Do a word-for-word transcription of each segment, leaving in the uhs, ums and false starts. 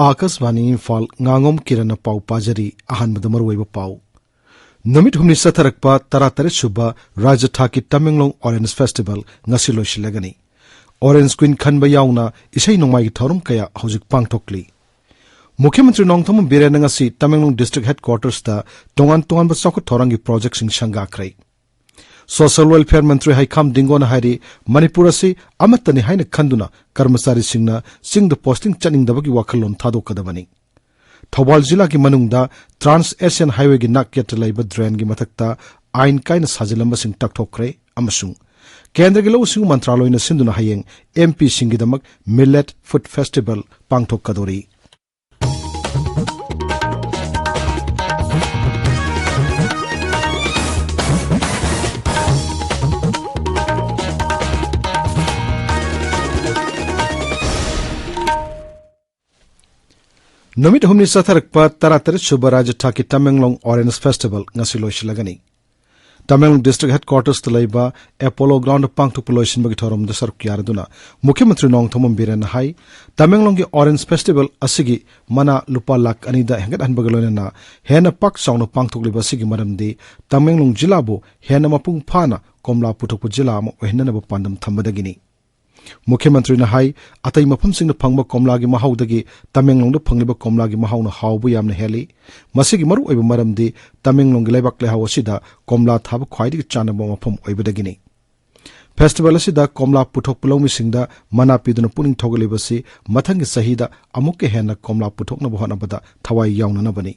ꯑꯥꯀꯥꯁꯕꯥꯅꯤ ꯏꯝꯐꯥꯜ, ꯉꯥꯉꯣꯝ ꯀꯤꯔꯟꯅ ꯄꯥꯎ ꯄꯥꯖꯔꯤ꯫ ꯑꯍꯥꯟꯕꯗ ꯃꯔꯨꯑꯣꯏꯕ ꯄꯥꯎ꯫ ꯅꯨꯃꯤꯠ ꯍꯨꯝꯅꯤ ꯆꯠꯊꯔꯛꯄ ꯇꯔꯥꯇꯔꯦꯠ ꯁꯨꯕ ꯔꯥꯖ꯭ꯌ ꯊꯥꯛꯀꯤ ꯇꯃꯦꯡꯂꯣꯡ ꯑꯣꯔꯦꯟꯖ ꯐꯦꯁꯇꯤꯚꯦꯜ ꯉꯁꯤ ꯂꯣꯏꯁꯤꯜꯂꯒꯅꯤ꯫ ꯑꯣꯔꯦꯟꯖ ꯀ꯭ꯋꯤꯟ ꯈꯟꯕ ꯌꯥꯎꯅ ꯏꯁꯩ ꯅꯣꯡꯃꯥꯏꯒꯤ ꯊꯧꯔꯝ ꯀꯌꯥ ꯍꯧꯖꯤꯛ ꯄꯥꯡꯊꯣꯛꯂꯤ꯫ ꯃꯨꯈ꯭ꯌ ꯃꯟꯇ꯭ꯔꯤ ꯅꯣꯡꯊꯣꯝꯕꯝ ꯕꯤꯔꯦꯟꯅ ꯉꯁꯤ ꯇꯃꯦꯡꯂꯣꯡ ꯗꯤꯁꯇ꯭ꯔꯤꯛ ꯍꯦꯗꯀ꯭ꯋꯥꯇꯔꯁꯇ ꯇꯣꯉꯥꯟ ꯇꯣꯉꯥꯟꯕ ꯆꯥꯎꯈꯠ ꯊꯧꯔꯥꯡꯒꯤ ꯄ꯭ꯔꯣꯖꯦꯛꯁꯤꯡ ꯁꯪꯒꯥꯈ꯭ꯔꯦ꯫ ꯁꯣꯁꯤꯌꯦꯜ ꯋꯦꯜꯐꯤꯌꯔ ꯃꯟꯇ꯭ꯔꯤ ꯍꯩꯈꯥꯝ ꯗꯤꯡꯒꯣꯅ ꯍꯥꯏꯔꯤ, ꯃꯅꯤꯄꯨꯔ ꯑꯁꯤ ꯑꯃꯠꯇꯅꯤ ꯍꯥꯏꯅ ꯈꯟꯗꯨꯅ ꯀꯔꯃꯆꯥꯔꯤꯁꯤꯡꯅ ꯆꯤꯡꯗ ꯄꯣꯁꯇꯤꯡ ꯆꯠꯅꯤꯡꯗꯕꯒꯤ ꯋꯥꯈꯜꯂꯣꯟ ꯊꯥꯗꯣꯛꯀꯗꯕꯅꯤ꯫ ꯊꯧꯕꯥꯜ ꯖꯤꯂꯥꯒꯤ ꯃꯅꯨꯡꯗ ꯇ꯭ꯔꯥꯟꯁ ꯑꯦꯁꯤꯌꯥꯟ ꯍꯥꯏꯋꯦꯒꯤ ꯅꯥꯛ ꯌꯦꯠꯇ ꯂꯩꯕ ꯗ꯭ꯔꯦꯟꯒꯤ ꯃꯊꯛꯇ ꯑꯥꯏꯟ ꯀꯥꯏꯅ ꯁꯥꯖꯤꯜꯂꯝꯕꯁꯤꯡ ꯇꯛꯊꯣꯛꯈ꯭ꯔꯦ ꯑꯃꯁꯨꯡ ꯀꯦꯟꯗ꯭ꯔꯒꯤ ꯂꯧꯎ ꯁꯤꯡꯎ ꯃꯟꯇ꯭ꯔꯥꯂꯣꯏꯅ ꯁꯤꯟꯗꯨꯅ ꯍꯌꯦꯡ ꯑꯦꯝ ꯄꯤꯁꯤꯡꯒꯤꯗꯃꯛ ꯃꯤꯂꯦꯠ ꯐꯨꯗ ꯐꯦꯁꯇꯤꯚꯦꯜ ꯄꯥꯡꯊꯣꯛꯀꯗꯧꯔꯤ꯫ ꯅꯨꯃꯤꯠ ꯍꯨꯝꯅꯤ ꯆꯠꯊꯔꯛꯄ ꯇꯔꯥꯇꯔꯦꯠ ꯁꯨꯕ ꯔꯥꯖ꯭ꯌ ꯊꯥꯛꯀꯤ ꯇꯃꯦꯡꯂꯣꯡ ꯑꯣꯔꯦꯟꯖ ꯐꯦꯁꯇꯤꯚꯦꯜ ꯉꯁꯤ ꯂꯣꯏꯁꯤꯜꯂꯒꯅꯤ꯫ ꯇꯃꯦꯡꯂꯣꯡ ꯗꯤꯁꯇ꯭ꯔꯤꯛ ꯍꯦꯗꯀ꯭ꯋꯥꯇꯔꯁꯇ ꯂꯩꯕ ꯑꯦꯄꯣꯂꯣ ꯒ꯭ꯔꯥꯎꯟꯗ ꯄꯥꯡꯊꯣꯛꯄ ꯂꯣꯏꯁꯤꯟꯕꯒꯤ ꯊꯧꯔꯝꯗ ꯁꯔꯨꯛ ꯌꯥꯔꯗꯨꯅ ꯃꯨꯈ꯭ꯌ ꯃꯟꯇ꯭ꯔꯤ ꯅꯣꯡꯊꯣꯝꯕꯝ ꯕꯤꯔꯦꯟꯅ ꯍꯥꯏ, ꯇꯃꯦꯡꯂꯣꯡꯒꯤ ꯑꯣꯔꯦꯟꯖ ꯐꯦꯁꯇꯤꯚꯦꯜ ꯑꯁꯤꯒꯤ ꯃꯅꯥ ꯂꯨꯄꯥ ꯂꯥꯈ ꯑꯅꯤꯗ ꯍꯦꯟꯒꯠꯍꯟꯕꯒ ꯂꯣꯏꯅꯅ ꯍꯦꯟꯅ ꯄꯥꯛ ꯆꯥꯎꯅ ꯄꯥꯡꯊꯣꯛꯂꯤꯕ ꯑꯁꯤꯒꯤ ꯃꯔꯝꯗꯤ ꯇꯃꯦꯡꯂꯣꯡ ꯖꯤꯂꯥꯕꯨ ꯍꯦꯟꯅ ꯃꯄꯨꯡ ꯐꯥꯅ ꯀꯣꯝꯂꯥ ꯄꯨꯊꯣꯛꯄ ꯖꯤꯂꯥ ꯑꯃ ꯑꯣꯏꯍꯟꯅꯅꯕ ꯄꯥꯟꯗꯝ ꯊꯝꯕꯗꯒꯤꯅꯤ꯫ ꯃꯨꯈ꯭ꯌ ꯃꯟꯇ꯭ꯔꯤꯅ ꯍꯥꯏ, ꯑꯇꯩ ꯃꯐꯝꯁꯤꯡꯗ ꯐꯪꯕ ꯀꯣꯝꯂꯥꯒꯤ ꯃꯍꯥꯎꯗꯒꯤ ꯇꯃꯦꯡꯂꯣꯡꯗ ꯐꯪꯂꯤꯕ ꯀꯣꯝꯂꯥꯒꯤ ꯃꯍꯥꯎꯅ ꯍꯥꯎꯕ ꯌꯥꯝꯅ ꯍꯦꯜꯂꯤ꯫ ꯃꯁꯤꯒꯤ ꯃꯔꯨꯑꯣꯏꯕ ꯃꯔꯝꯗꯤ ꯇꯃꯦꯡꯂꯣꯡꯒꯤ ꯂꯩꯕꯥꯛ ꯂꯩꯍꯥꯎ ꯑꯁꯤꯗ ꯀꯣꯝꯂꯥ ꯊꯥꯕ ꯈ꯭ꯋꯥꯏꯗꯒꯤ ꯆꯥꯟꯅꯕ ꯃꯐꯝ ꯑꯣꯏꯕꯗꯒꯤꯅꯤ꯫ ꯐꯦꯁꯇꯤꯚꯦꯜ ꯑꯁꯤꯗ ꯀꯣꯝꯂꯥ ꯄꯨꯊꯣꯛꯄ ꯂꯧꯃꯤꯁꯤꯡꯗ ꯃꯅꯥ ꯄꯤꯗꯨꯅ ꯄꯨꯛꯅꯤꯡ ꯊꯧꯒꯠꯂꯤꯕꯁꯤ ꯃꯊꯪꯒꯤ ꯆꯍꯤꯗ ꯑꯃꯨꯛꯀ ꯍꯦꯟꯅ ꯀꯣꯝꯂꯥ ꯄꯨꯊꯣꯛꯅꯕ ꯍꯣꯠꯅꯕꯗ ꯊꯋꯥꯏ ꯌꯥꯎꯅꯅꯕꯅꯤ꯫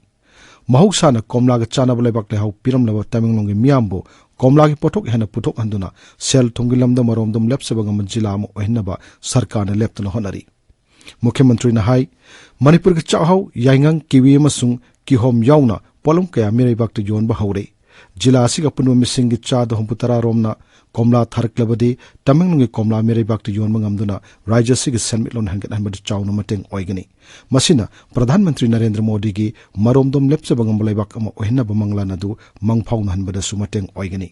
ꯃꯍꯧꯁꯥꯅ ꯀꯣꯝꯂꯥꯒ ꯆꯥꯟꯅꯕ ꯂꯩꯕꯥꯛ ꯂꯩꯍꯥꯎ ꯄꯤꯔꯝꯂꯕ ꯇꯃꯦꯡꯂꯣꯡꯒꯤ ꯃꯤꯌꯥꯝꯕꯨ ꯀꯣꯝꯂꯥꯒꯤ ꯄꯣꯠꯊꯣꯛ ꯍꯦꯟꯅ ꯄꯨꯊꯣꯛꯍꯟꯗꯨꯅ ꯁꯦꯜ ꯊꯨꯝꯒꯤ ꯂꯝꯗ ꯃꯔꯣꯝꯗꯣꯝ ꯂꯦꯞꯆꯕ ꯉꯝꯕ ꯖꯤꯂꯥ ꯑꯃ ꯑꯣꯏꯍꯟꯅꯕ ꯁꯔꯀꯥꯔꯅ ꯂꯦꯞꯇꯅ ꯍꯣꯠꯅꯔꯤ꯫ ꯃꯨꯈ꯭ꯌ ꯃꯟꯇ꯭ꯔꯤꯅ ꯍꯥꯏ, ꯃꯅꯤꯄꯨꯔꯒꯤ ꯆꯥꯛꯍꯥꯎ, ꯌꯥꯏꯉꯪ, ꯀꯤꯋꯤ ꯑꯃꯁꯨꯡ ꯀꯤꯍꯣꯝ ꯌꯥꯎꯅ ꯄꯣꯠꯂꯝ ꯀꯌꯥ ꯃꯤꯔꯩꯕꯥꯛꯇ ꯌꯣꯟꯕ ꯍꯧꯔꯦ꯫ ꯖꯤꯂꯥ ꯑꯁꯤꯒꯤ ꯑꯄꯨꯟꯕ ꯃꯤꯁꯤꯡꯒꯤ ꯆꯥꯗ ꯍꯨꯝꯐꯨꯇꯔꯥ ꯔꯣꯝꯅ ꯀꯣꯝꯂꯥ ꯊꯥꯔꯛꯂꯕꯗꯤ ꯇꯃꯦꯡꯂꯣꯡꯒꯤ ꯀꯣꯝꯂꯥ ꯃꯤꯔꯩꯕꯥꯛꯇ ꯌꯣꯟꯕ ꯉꯝꯗꯨꯅ ꯔꯥꯖ꯭ꯌ ꯑꯁꯤꯒꯤ ꯁꯦꯟꯃꯤꯠꯂꯣꯟ ꯍꯦꯟꯒꯠꯍꯟꯕꯗ ꯆꯥꯎꯅ ꯃꯇꯦꯡ ꯑꯣꯏꯒꯅꯤ꯫ ꯃꯁꯤꯅ ꯄ꯭ꯔꯙꯥꯟ ꯃꯟꯇ꯭ꯔꯤ ꯅꯔꯦꯟꯗ꯭ꯔ ꯃꯣꯗꯤꯒꯤ ꯃꯔꯣꯝꯗꯣꯝ ꯂꯦꯞꯆꯕ ꯉꯝꯕ ꯂꯩꯕꯥꯛ ꯑꯃ ꯑꯣꯏꯍꯟꯅꯕ ꯃꯪꯂꯥꯟ ꯑꯗꯨ ꯃꯪ ꯐꯥꯎꯅꯍꯟꯕꯗꯁꯨ ꯃꯇꯦꯡ ꯑꯣꯏꯒꯅꯤ꯫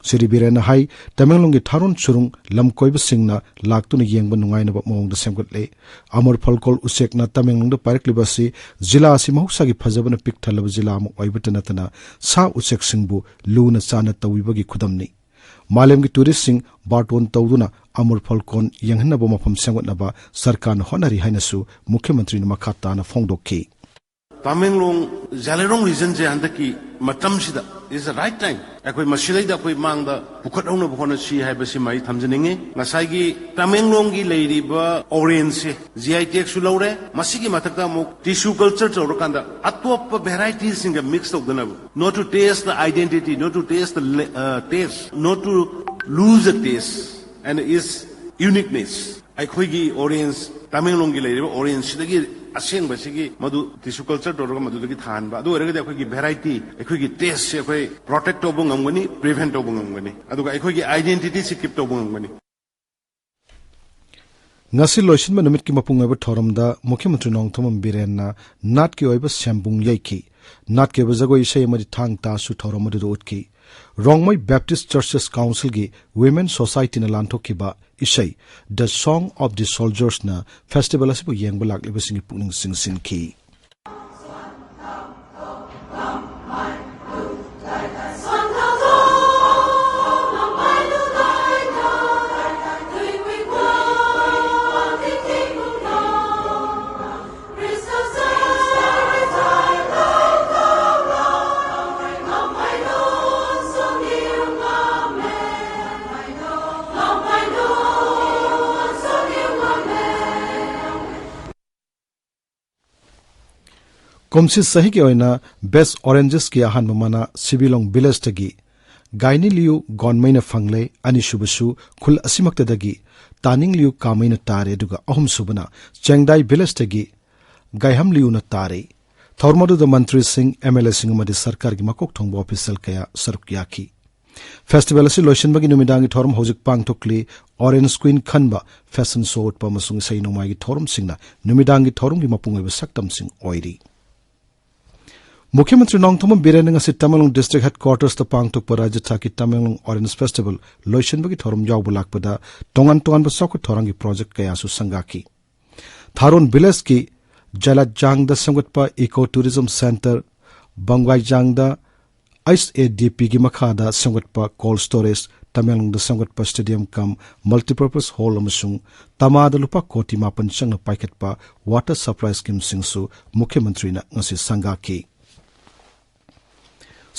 ꯁ꯭ꯔꯤ ꯕꯤꯔꯦꯟꯅ ꯍꯥꯏ, ꯇꯃꯦꯡꯂꯣꯡꯒꯤ ꯊꯥꯔꯣꯟ ꯁꯨꯔꯨꯡ ꯂꯝ ꯀꯣꯏꯕꯁꯤꯡꯅ ꯂꯥꯛꯇꯨꯅ ꯌꯦꯡꯕ ꯅꯨꯡꯉꯥꯏꯅꯕ ꯃꯑꯣꯡꯗ ꯁꯦꯝꯒꯠꯂꯦ꯫ ꯑꯃꯔ ꯐꯜꯀꯣꯟ ꯎꯆꯦꯛꯅ ꯇꯃꯦꯡꯂꯣꯡꯗ ꯄꯥꯏꯔꯛꯂꯤꯕ ꯑꯁꯤ ꯖꯤꯂꯥ ꯑꯁꯤ ꯃꯍꯧꯁꯥꯒꯤ ꯐꯖꯕꯅ ꯄꯤꯛ ꯊꯜꯂꯕ ꯖꯤꯂꯥ ꯑꯃ ꯑꯣꯏꯕꯇ ꯅꯠꯇꯅ ꯁꯥ ꯎꯆꯦꯛꯁꯤꯡꯕꯨ ꯂꯨꯅ ꯆꯥꯟꯅ ꯇꯧꯕꯤꯕꯒꯤ ꯈꯨꯗꯝꯅꯤ꯫ ꯃꯥꯂꯦꯝꯒꯤ ꯇꯨꯔꯤꯁꯁꯤꯡ ꯕꯥꯔꯇꯣꯟ ꯇꯧꯗꯨꯅ ꯑꯃꯔ ꯐꯜꯀꯣꯟ ꯌꯦꯡꯍꯟꯅꯕ ꯃꯐꯝ ꯁꯦꯝꯒꯠꯅꯕ ꯁꯔꯀꯥꯔꯅ ꯍꯣꯠꯅꯔꯤ ꯍꯥꯏꯅꯁꯨ ꯃꯨꯈ꯭ꯌ ꯃꯟꯇ꯭ꯔꯤꯅ ꯃꯈꯥ ꯇꯥꯅ ꯐꯣꯡꯗꯣꯛꯈꯤ꯫ ꯇꯥꯃꯦꯡꯂꯣꯡ ꯖꯥꯂꯦꯔꯣꯡ ꯔꯤꯖꯟꯁꯦ ꯍꯟꯗꯛꯀꯤ ꯃꯇꯝꯁꯤꯗ is the right time꯫ ꯑꯩꯈꯣꯏ ꯃꯁꯤꯗꯩꯗ ꯑꯩꯈꯣꯏ ꯃꯥꯡꯗ ꯄꯨꯈꯠꯍꯧꯅꯕ ꯍꯣꯠꯅꯁꯤ ꯍꯥꯏꯕꯁꯤꯃ ꯑꯩ ꯊꯝꯖꯅꯤꯡꯉꯤ꯫ ꯉꯁꯥꯏꯒꯤ ꯇꯥꯃꯦꯡꯂꯣꯡꯒꯤ ꯂꯩꯔꯤꯕ ꯑꯣꯔꯦꯟꯖꯁꯦ ꯖꯤ ꯑꯥꯏ ꯇꯦꯒꯁꯨ ꯂꯧꯔꯦ꯫ ꯃꯁꯤꯒꯤ ꯃꯊꯛꯇ ꯑꯃꯨꯛ ꯇꯤꯁꯨ ꯀꯜꯆꯔ ꯇꯧꯔꯀꯥꯟꯗ ꯑꯇꯣꯞꯄ ꯚꯦꯔꯥꯏꯇꯤꯁꯤꯡꯒ ꯃꯤꯛꯁ ꯇꯧꯗꯅꯕ, not to taste the identity, not to taste the taste, not to lose the taste and its uniqueness꯫ ꯑꯩꯈꯣꯏꯒꯤ ꯑꯣꯔꯦꯟꯖ, ꯇꯥꯃꯦꯡꯂꯣꯡꯒꯤ ꯂꯩꯔꯤꯕ ꯑꯣꯔꯦꯟꯖꯁꯤꯗꯒꯤ ꯑꯁꯦꯡꯕꯁꯤꯒꯤ ꯃꯗꯨ ꯇꯤꯁꯨ ꯀꯜꯆꯔ ꯇꯧꯔꯒ ꯃꯗꯨꯗꯒꯤ ꯊꯥꯍꯟꯕ, ꯑꯗꯨ ꯑꯣꯏꯔꯒꯗꯤ ꯑꯩꯈꯣꯏꯒꯤ ꯚꯦꯔꯥꯏꯇꯤ, ꯑꯩꯈꯣꯏꯒꯤ ꯇꯦꯁꯁꯦ ꯑꯩꯈꯣꯏ ꯄ꯭ꯔꯣꯇꯦꯛ ꯇꯧꯕ ꯉꯝꯒꯅꯤ, ꯄ꯭ꯔꯤꯚꯦꯟ ꯇꯧꯕ ꯉꯝꯒꯅꯤ, ꯑꯗꯨꯒ ꯑꯩꯈꯣꯏꯒꯤ ꯑꯥꯏꯗꯦꯟꯇꯤꯇꯤꯁꯤ ꯀꯤꯞ ꯇꯧꯕ ꯉꯝꯒꯅꯤ꯫ ꯉꯁꯤ ꯂꯣꯏꯁꯤꯟꯕ ꯅꯨꯃꯤꯠꯀꯤ ꯃꯄꯨꯡ ꯑꯣꯏꯕ ꯊꯧꯔꯝꯗ ꯃꯨꯈ꯭ꯌ ꯃꯟꯇ꯭ꯔꯤ ꯅꯣꯡꯊꯣꯝꯕꯝ ꯕꯤꯔꯦꯟꯅ ꯅꯥꯠꯀꯤ ꯑꯣꯏꯕ ꯁꯦꯝꯕꯨꯡ ꯌꯩꯈꯤ꯫ ꯅꯥꯠꯀꯤ ꯑꯣꯏꯕ ꯖꯒꯣꯏ ꯏꯁꯩ ꯑꯃꯗꯤ ꯊꯥꯡ ꯇꯥꯁꯨ ꯊꯧꯔꯝ ꯑꯗꯨꯗ ꯎꯠꯈꯤ꯫ ꯔꯣꯡꯃꯩ ꯕꯦꯞꯇꯤꯁ ꯆꯔꯆꯦꯁ ꯀꯥꯎꯟꯁꯤꯜꯒꯤ ꯋꯤꯃꯦꯟ ꯁꯣꯁꯥꯏꯇꯤꯅ ꯂꯥꯟꯊꯣꯛꯈꯤꯕ ꯏꯁꯩ The Song of the Soldiers ꯅ ꯐꯦꯁꯇꯤꯚꯦꯜ ꯑꯁꯤꯕꯨ ꯌꯦꯡꯕ ꯂꯥꯛꯂꯤꯕꯁꯤꯡꯒꯤ ꯄꯨꯛꯅꯤꯡ ꯆꯤꯡꯁꯤꯟꯈꯤ꯫ ꯀꯨꯝꯁꯤ ꯆꯍꯤꯒꯤ ꯑꯣꯏꯅ ꯕꯦꯁ ꯑꯣꯔꯦꯟꯖꯦꯁꯀꯤ ꯑꯍꯥꯟꯕ ꯃꯅꯥ ꯁꯤꯕꯤꯂꯣꯡ ꯚꯤꯂꯦꯖꯇꯒꯤ ꯒꯥꯏꯅꯤꯂꯤꯌꯨ ꯒꯣꯟꯃꯩꯅ ꯐꯪꯂꯦ꯫ ꯑꯅꯤꯁꯨꯕꯁꯨ ꯈꯨꯜ ꯑꯁꯤꯃꯛꯇꯗꯒꯤ ꯇꯥꯅꯤꯡꯂꯤꯌꯨ ꯀꯥꯃꯩꯅ ꯇꯥꯔꯦ꯫ ꯑꯗꯨꯒ ꯑꯍꯨꯝꯁꯨꯕꯅ ꯆꯦꯡꯗꯥꯏ ꯚꯤꯂꯦꯖꯇꯒꯤ ꯒꯥꯏꯍꯝꯂꯤꯌꯨꯅ ꯇꯥꯔꯦ꯫ ꯊꯧꯔꯝ ꯑꯗꯨꯗ ꯃꯟꯇ꯭ꯔꯤꯁꯤꯡ, ꯑꯦꯝ ꯑꯦꯜ ꯑꯦꯁꯤꯡ ꯑꯃꯗꯤ ꯁꯔꯀꯥꯔꯒꯤ ꯃꯀꯣꯛ ꯊꯣꯡꯕ ꯑꯣꯐꯤꯁꯤꯌꯦꯜ ꯀꯌꯥ ꯁꯔꯨꯛ ꯌꯥꯈꯤ꯫ ꯐꯦꯁꯇꯤꯚꯦꯜ ꯑꯁꯤ ꯂꯣꯏꯁꯤꯟꯕꯒꯤ ꯅꯨꯃꯤꯗꯥꯡꯒꯤ ꯊꯧꯔꯝ ꯍꯧꯖꯤꯛ ꯄꯥꯡꯊꯣꯛꯂꯤ꯫ ꯑꯣꯔꯦꯟꯖ ꯀ꯭ꯋꯤꯟ ꯈꯟꯕ, ꯐꯦꯁꯟ ꯁꯣ ꯎꯠꯄ ꯑꯃꯁꯨꯡ ꯏꯁꯩ ꯅꯣꯡꯃꯥꯏꯒꯤ ꯊꯧꯔꯝꯁꯤꯡꯅ ꯅꯨꯃꯤꯗꯥꯡꯒꯤ ꯊꯧꯔꯝꯒꯤ ꯃꯄꯨꯡ ꯑꯣꯏꯕ ꯁꯛꯇꯝꯁꯤꯡ ꯑꯣꯏꯔꯤ꯫ ꯃꯨꯈ꯭ꯌ ꯃꯟꯇ꯭ꯔꯤ ꯅꯣꯡꯊꯣꯝꯕꯝ ꯕꯤꯔꯦꯟꯅ ꯉꯁꯤ ꯇꯃꯦꯡꯂꯣꯡ ꯗꯤꯁꯇ꯭ꯔꯤꯛ ꯍꯦꯗꯀ꯭ꯋꯥꯇꯔꯁꯇ ꯄꯥꯡꯊꯣꯛꯄ ꯔꯥꯖ꯭ꯌ ꯊꯥꯛꯀꯤ ꯇꯃꯦꯡꯂꯣꯡ ꯑꯣꯔꯦꯟꯖ ꯐꯦꯁꯇꯤꯚꯦꯜ ꯂꯣꯏꯁꯤꯟꯕꯒꯤ ꯊꯧꯔꯝ ꯌꯥꯎꯕ ꯂꯥꯛꯄꯗ ꯇꯣꯉꯥꯟ ꯇꯣꯉꯥꯟꯕ ꯆꯥꯎꯈꯠ ꯊꯧꯔꯥꯡꯒꯤ ꯄ꯭ꯔꯣꯖꯦꯛ ꯀꯌꯥꯁꯨ ꯁꯪꯒꯥꯈꯤ꯫ ꯊꯥꯔꯣꯟ ꯚꯤꯂꯦꯖꯀꯤ ꯖꯂꯥꯖꯥꯡꯗ ꯁꯦꯝꯒꯠꯄ ꯏꯀꯣ ꯇꯨꯔꯤꯖꯝ ꯁꯦꯟꯇꯔ, ꯕꯪꯒꯥꯏꯖꯥꯡꯗ ꯑꯩꯆ ꯑꯦ ꯗꯤ ꯄꯤꯒꯤ ꯃꯈꯥꯗ ꯁꯦꯝꯒꯠꯄ ꯀꯣꯜ ꯁ꯭ꯇꯣꯔꯦꯖ, ꯇꯃꯦꯡꯂꯣꯡꯗ ꯁꯦꯝꯒꯠꯄ ꯁ꯭ꯇꯦꯗꯤꯌꯝ ꯀꯝ ꯃꯜꯇꯤꯄꯔꯄꯁ ꯍꯣꯜ ꯑꯃꯁꯨꯡ ꯇꯃꯥꯗ ꯂꯨꯄꯥ ꯀꯣꯇꯤ ꯃꯥꯄꯟ ꯆꯪꯅ ꯄꯥꯏꯈꯠꯄ ꯋꯥꯇꯔ ꯁꯄ꯭ꯂꯥꯏ ꯁ꯭ꯀꯤꯝꯁꯤꯡꯁꯨ ꯃꯨꯈ꯭ꯌ ꯃꯟꯇ꯭ꯔꯤꯅ ꯉꯁꯤ ꯁꯪꯒꯥꯈꯤ꯫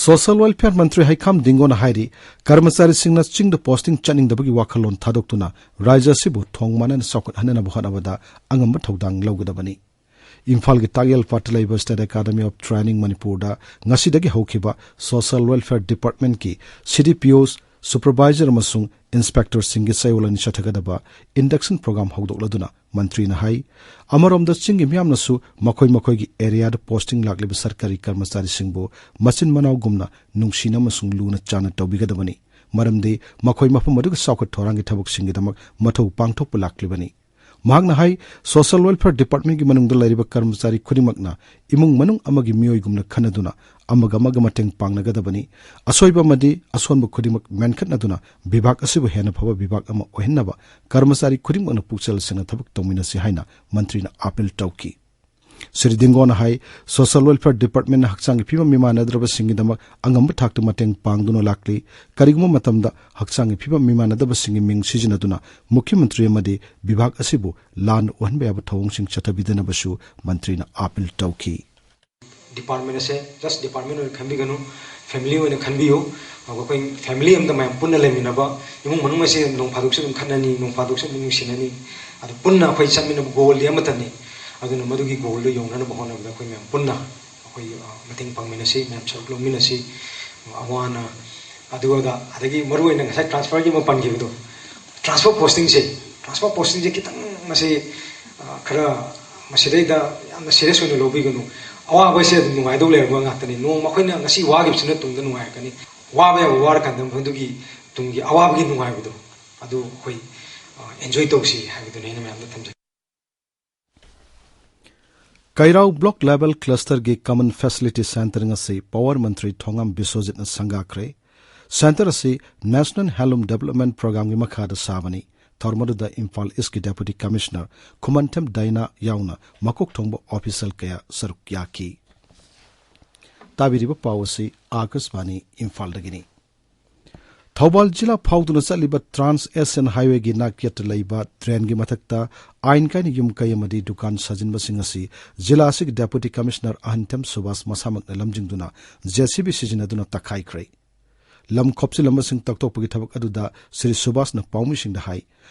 ꯁꯣꯁꯤꯌꯦꯜ ꯋꯦꯜꯐꯤꯌꯔ ꯃꯟꯇ꯭ꯔꯤ ꯍꯩꯈꯥꯝ ꯗꯤꯡꯒꯣꯅ ꯍꯥꯏꯔꯤ, ꯀꯔꯃꯆꯥꯔꯤꯁꯤꯡꯅ ꯆꯤꯡꯗ ꯄꯣꯁꯇꯤꯡ ꯆꯠꯅꯤꯡꯗꯕꯒꯤ ꯋꯥꯈꯜꯂꯣꯟ ꯊꯥꯗꯣꯛꯇꯨꯅ ꯔꯥꯖ꯭ꯌ ꯑꯁꯤꯕꯨ ꯊꯣꯡ ꯃꯥꯟꯅꯅ ꯆꯥꯎꯈꯠꯍꯟꯅꯅꯕ ꯍꯣꯠꯅꯕꯗ ꯑꯉꯝꯕ ꯊꯧꯗꯥꯡ ꯂꯧꯒꯗꯕꯅꯤ꯫ ꯏꯝꯐꯥꯜꯒꯤ ꯇꯥꯛꯌꯦꯜꯄꯥꯠꯇ ꯂꯩꯕ ꯁ꯭ꯇꯦꯠ ꯑꯦꯀꯥꯗꯃꯤ ꯑꯣꯐ ꯇ꯭ꯔꯦꯅꯤꯡ ꯃꯅꯤꯄꯨꯔꯗ ꯉꯁꯤꯗꯒꯤ ꯍꯧꯈꯤꯕ ꯁꯣꯁꯤꯌꯦꯜ ꯋꯦꯜꯐꯤꯌꯔ ꯗꯤꯄꯥꯔꯠꯃꯦꯟꯠꯀꯤ ꯁꯤ ꯗꯤ ꯄꯤ ꯑꯣ ꯁꯨꯄꯔꯚꯥꯏꯖꯔ ꯑꯃꯁꯨꯡ ꯏꯟꯁꯄꯦꯛꯇꯔꯁꯤꯡꯒꯤ ꯆꯌꯣꯜ ꯑꯅꯤ ꯆꯠꯊꯒꯗꯕ ꯏꯟꯗꯛꯁꯟ ꯄ꯭ꯔꯣꯒ꯭ꯔꯥꯝ ꯍꯧꯗꯣꯛꯂꯗꯨꯅ ꯃꯟꯇ꯭ꯔꯤꯅ ꯍꯥꯏ, ꯑꯃꯔꯣꯝꯗ ꯆꯤꯡꯒꯤ ꯃꯤꯌꯥꯝꯅꯁꯨ ꯃꯈꯣꯏ ꯃꯈꯣꯏꯒꯤ ꯑꯦꯔꯤꯌꯥꯗ ꯄꯣꯁꯇꯤꯡ ꯂꯥꯛꯂꯤꯕ ꯁꯔꯀꯥꯔꯤ ꯀꯔꯃꯆꯥꯔꯤꯁꯤꯡꯕꯨ ꯃꯆꯤꯟ ꯃꯅꯥꯎꯒꯨꯝꯅ ꯅꯨꯡꯁꯤꯅ ꯑꯃꯁꯨꯡ ꯂꯨꯅ ꯆꯥꯟꯅ ꯇꯧꯕꯤꯒꯗꯕꯅꯤ, ꯃꯔꯝꯗꯤ ꯃꯈꯣꯏ ꯃꯐꯝ ꯑꯗꯨꯒꯤ ꯆꯥꯎꯈꯠ ꯊꯧꯔꯥꯡꯒꯤ ꯊꯕꯛꯁꯤꯡꯒꯤꯗꯃꯛ ꯃꯊꯧ ꯄꯥꯡꯊꯣꯛꯄ ꯂꯥꯛꯂꯤꯕꯅꯤ꯫ ꯃꯍꯥꯛꯅ ꯍꯥꯏ, ꯁꯣꯁꯤꯌꯦꯜ ꯋꯦꯜꯐꯤꯌꯔ ꯗꯤꯄꯥꯔꯠꯃꯦꯟꯠꯀꯤ ꯃꯅꯨꯡꯗ ꯂꯩꯔꯤꯕ ꯀꯔꯃꯆꯥꯔꯤ ꯈꯨꯗꯤꯡꯃꯛꯅ ꯏꯃꯨꯡ ꯃꯅꯨꯡ ꯑꯃꯒꯤ ꯃꯤꯑꯣꯏꯒꯨꯝꯅ ꯈꯟꯅꯗꯨꯅ ꯑꯃꯒ ꯑꯃꯒ ꯃꯇꯦꯡ ꯄꯥꯡꯅꯒꯗꯕꯅꯤ꯫ ꯑꯁꯣꯏꯕ ꯑꯃꯗꯤ ꯑꯁꯣꯟꯕ ꯈꯨꯗꯤꯡꯃꯛ ꯃꯦꯟꯈꯠꯅꯗꯨꯅ ꯕꯤꯚꯥꯒ ꯑꯁꯤꯕꯨ ꯍꯦꯟꯅ ꯐꯕ ꯕꯤꯚꯥꯒ ꯑꯃ ꯑꯣꯏꯍꯟꯅꯕ ꯀꯔꯃꯆꯥꯔꯤ ꯈꯨꯗꯤꯡꯃꯛꯅ ꯄꯨꯛꯆꯦꯜ ꯁꯦꯡꯅ ꯊꯕꯛ ꯇꯧꯃꯤꯟꯅꯁꯤ ꯍꯥꯏꯅ ꯃꯟꯇ꯭ꯔꯤꯅ ꯑꯥꯄꯤꯜ ꯇꯧꯈꯤ꯫ ꯁ꯭ꯔꯤ ꯗꯤꯡꯒꯣꯅ ꯍꯥꯏ, ꯁꯣꯁꯤꯌꯦꯜ ꯋꯦꯜꯐꯤꯌꯔ ꯗꯤꯄꯥꯔꯠꯃꯦꯟꯠꯅ ꯍꯛꯆꯥꯡꯒꯤ ꯐꯤꯕꯝ ꯃꯤꯃꯥꯟꯅꯗ꯭ꯔꯕꯁꯤꯡꯒꯤꯗꯃꯛ ꯑꯉꯝꯕ ꯊꯥꯛꯇ ꯃꯇꯦꯡ ꯄꯥꯡꯗꯨꯅ ꯂꯥꯛꯂꯤ꯫ ꯀꯔꯤꯒꯨꯝꯕ ꯃꯇꯝꯗ ꯍꯛꯆꯥꯡꯒꯤ ꯐꯤꯕꯝ ꯃꯤꯃꯥꯟꯅꯗꯕꯁꯤꯡꯒꯤ ꯃꯤꯡ ꯁꯤꯖꯤꯟꯅꯗꯨꯅ ꯃꯨꯈ꯭ꯌ ꯃꯟꯇ꯭ꯔꯤ ꯑꯃꯗꯤ ꯕꯤꯚꯥꯒ ꯑꯁꯤꯕꯨ ꯂꯥꯟꯅ ꯎꯍꯟꯕ ꯌꯥꯕ ꯊꯧꯑꯣꯡꯁꯤꯡ ꯆꯠꯊꯕꯤꯗꯅꯕꯁꯨ ꯃꯟꯇ꯭ꯔꯤꯅ ꯑꯥꯄꯤꯜ ꯇꯧꯈꯤ꯫ ꯗꯤꯄꯥꯔꯠꯃꯦꯟ ꯑꯁꯦ ꯖꯁ ꯗꯤꯄꯥꯔꯠꯃꯦꯟ ꯑꯣꯏꯅ ꯈꯟꯕꯤꯒꯅꯨ, ꯐꯦꯃꯤꯂꯤ ꯑꯣꯏꯅ ꯈꯟꯕꯤꯌꯨ꯫ ꯑꯗꯨꯒ ꯑꯩꯈꯣꯏ ꯐꯦꯃꯤꯂꯤ ꯑꯃꯗ ꯃꯌꯥꯝ ꯄꯨꯟꯅ ꯂꯩꯃꯤꯟꯅꯕ, ꯏꯃꯨꯡ ꯃꯅꯨꯡ ꯑꯁꯦ ꯅꯣꯡ ꯐꯥꯗꯣꯛꯁꯨ ꯑꯗꯨꯝ ꯈꯠꯅꯅꯤ, ꯅꯣꯡ ꯐꯥꯗꯣꯛꯁꯨ ꯑꯗꯨꯝ ꯅꯨꯡꯁꯤꯅꯅꯤ꯫ ꯑꯗꯨ ꯄꯨꯟꯅ ꯑꯩꯈꯣꯏ ꯆꯠꯃꯤꯟꯅꯕ ꯒꯣꯜꯗꯤ ꯑꯃꯠꯇꯅꯤ꯫ ꯑꯗꯨꯅ ꯃꯗꯨꯒꯤ ꯒꯣꯜꯗꯨ ꯌꯧꯅꯅꯕ ꯍꯣꯠꯅꯕꯗ ꯑꯩꯈꯣꯏ ꯃꯌꯥꯝ ꯄꯨꯟꯅ ꯑꯩꯈꯣꯏ, ꯑ, ꯃꯇꯦꯡ ꯄꯥꯡꯃꯤꯟꯅꯁꯤ, ꯃꯌꯥꯝ ꯁꯔꯨꯛ ꯂꯧꯃꯤꯟꯅꯁꯤ꯫ ꯑꯋꯥ ꯑꯅꯥ, ꯑꯗꯨ ꯑꯗꯥ, ꯑꯗꯒꯤ ꯃꯔꯨꯑꯣꯏꯅ ꯉꯁꯥꯏ ꯇ꯭ꯔꯥꯟꯁꯐꯔꯒꯤ ꯑꯃ ꯄꯟꯈꯤꯕꯗꯣ, ꯇ꯭ꯔꯥꯟꯁꯐꯔ ꯄꯣꯁꯇꯤꯡꯁꯦ, ꯇ꯭ꯔꯥꯟꯁꯐꯔ ꯄꯣꯁꯇꯤꯡꯁꯦ ꯈꯤꯇꯪ ꯃꯁꯤ, ꯑ, ꯈꯔ ꯃꯁꯤꯗꯩꯗ ꯌꯥꯝꯅ ꯁꯤꯔꯤꯌꯁ ꯑꯣꯏꯅ ꯂꯧꯕꯤꯒꯅꯨ꯫ ꯑꯋꯥꯕꯁꯦ ꯑꯗꯨꯝ ꯅꯨꯡꯉꯥꯏꯗꯧ ꯂꯩꯔꯕ ꯉꯥꯛꯇꯅꯤ꯫ ꯅꯣꯡꯃ ꯑꯩꯈꯣꯏꯅ ꯉꯁꯤ ꯋꯥꯈꯤꯕꯁꯤꯅ ꯇꯨꯡꯗ ꯅꯨꯡꯉꯥꯏꯔꯛꯀꯅꯤ꯫ ꯋꯥꯕ ꯌꯥꯕ ꯋꯥꯔꯀꯥꯟꯗ ꯃꯗꯨꯒꯤ ꯇꯨꯡꯒꯤ ꯑꯋꯥꯕꯒꯤ ꯅꯨꯡꯉꯥꯏꯕꯗꯣ ꯑꯗꯨ ꯑꯩꯈꯣꯏ, ꯑ, ꯑꯦꯟꯖꯣꯏ ꯇꯧꯁꯤ ꯍꯥꯏꯕꯗꯨꯅꯤ ꯑꯩꯅ ꯃꯌꯥꯝꯗ ꯊꯝꯖꯒꯦ꯫ ꯀꯩꯔꯥꯎ Block Level Clusterꯒꯤ Common Facility Centre ꯑꯁꯤ Power ꯃꯟꯇ꯭ꯔꯤ ꯊꯣꯉꯥꯝ ꯕꯤꯁ꯭ꯋꯖꯤꯠꯅ ꯁꯪꯒꯥꯈ꯭ꯔꯦ꯫ Centre ꯑꯁꯤ National Handloom Development Programꯒꯤ ꯃꯈꯥꯗ ꯁꯥꯕꯅꯤ꯫ ꯊꯧꯔꯝ ꯑꯗꯨꯗ ꯏꯝꯐꯥꯜ ꯏꯁ꯭ꯠꯀꯤ Deputy Commissioner ꯈꯨꯃꯟꯊꯦꯝ ꯗꯥꯏꯅꯥ ꯌꯥꯎꯅ ꯃꯀꯣꯛ ꯊꯣꯡꯕ official ꯀꯌꯥ ꯁꯔꯨꯛ ꯌꯥꯈꯤ꯫ ꯇꯥꯕꯤꯔꯤꯕ ꯄꯥꯎ ꯑꯁꯤ ꯑꯥꯀꯥꯁꯕꯥꯅꯤ ꯏꯝꯐꯥꯜꯗꯒꯤꯅꯤ꯫ ꯊꯧꯕꯥꯜ ꯖꯤꯂꯥ ꯐꯥꯎꯗꯨꯅ ꯆꯠꯂꯤꯕ Trans Asian Highwayꯒꯤ ꯅꯥꯛꯌꯦꯠꯇ ꯂꯩꯕ drainꯒꯤ ꯃꯊꯛꯇ ꯑꯥꯏꯟ ꯀꯥꯏꯅ ꯌꯨꯝ ꯀꯩ ꯑꯃꯗꯤ ꯗꯨꯀꯥꯟ ꯁꯥꯖꯤꯟꯕꯁꯤꯡ ꯑꯁꯤ ꯖꯤꯂꯥ ꯑꯁꯤꯒꯤ Deputy Commissioner ꯑꯍꯟꯊꯦꯝ ꯁꯨꯕꯥꯁ ꯃꯁꯥꯃꯛꯅ ꯂꯝꯖꯤꯡꯗꯨꯅ JCB ꯁꯤꯖꯤꯟꯅꯗꯨꯅ ꯇꯛꯈꯥꯏꯈ꯭ꯔꯦ꯫ ꯂꯝ ꯈꯣꯞꯆꯤꯜꯂꯝꯕꯁꯤꯡ ꯇꯛꯊꯣꯛꯄꯒꯤ ꯊꯕꯛ ꯑꯗꯨꯗ ꯁ꯭ꯔꯤ ꯁꯨꯕꯥꯁꯅ ꯄꯥꯎꯃꯤꯁꯤꯡꯗ ꯍꯥꯏ,